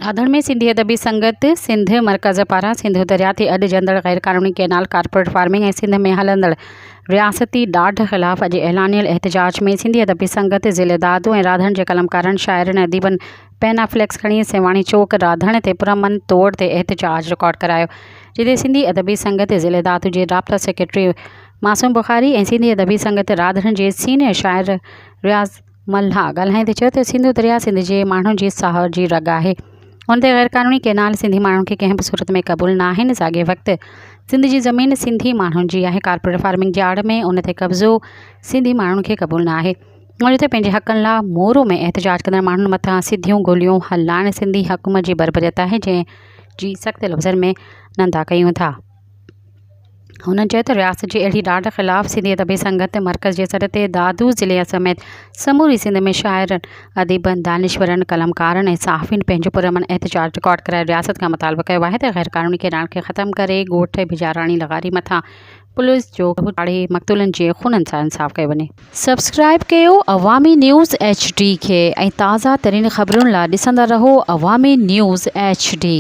راڌڻ ۾ سنڌي ادبي سنگت سنڌ مرڪز پاران سنڌو درياء تي اڏجندڙ غيرقانوني ڪئنال، ڪارپوريٽ فارمنگ ۽ سنڌ ۾ هلندڙ رياستي ڏاڍ خلاف اڄ اعلانيل احتجاج ۾ سنڌي ادبي سنگت ضلعي دادو ۽ راڌڻ جي قلمڪارن، شاعرن ۽ اديبن پينا فليڪس کڻي سيوهاڻي چوڪ راڌڻ تي پرامن طور تي احتجاج رڪارڊ ڪرايو جتي سنڌي ادبي سنگت ضلعي دادو جي رابطا سيڪريٽري معصوم بخاري ۽ سنڌي ادبي سنگت راڌڻ جي سينيئر شاعر رياض ملاح ڳالهائيندي چيو ته سنڌو درياء سنڌ جي ماڻهن جي ساهه جي رڳ آهي ان تي غيرقانوني ڪئنال سنڌي ماڻهن کي ڪنهن به صورت ۾ قبول ناهن ساڳئي وقت سنڌ جي زمين سنڌي ماڻهن جي آهي ڪارپوريٽ فارمنگ جي آڙ ۾ ان تي قبضو سنڌي ماڻهن کي قبول ناهي هن چيو ته پنهنجي حقن لاء مورو ۾ احتجاج ڪندڙ ماڻهن مٿان سڌيون گوليون هلائڻ سنڌي حڪومت جي بربريت آهي جنهن جي سخت لفظن ۾ نندا ڪيون ٿا. هن چيو ته رياست جي اهڙي ڏاڍ خلاف سنڌي ادبي سنگت مرڪز جي سڏ تي دادو ضلعي سميت سموري سنڌ ۾ شاعرن، اديبن، دانشورن، قلمڪارن ۽ صحافين پنهنجو پرامن احتجاج رڪارڊ ڪرائي رياست کان مطالبو ڪيو آهي ته غيرقانوني ڪئنال کي ختم ڪري ڳوٺ بجاراڻي لغاري مٿان پوليس جو چاڙهي مقتولن جي خونن سان انصاف ڪيو وڃي. سبسڪرائيب ڪيو عوامي نيوز ايڇ ڊي کي ۽ تازه ترين خبرن لا ڏسندا رهو عوامي نيوز ايڇ ڊي.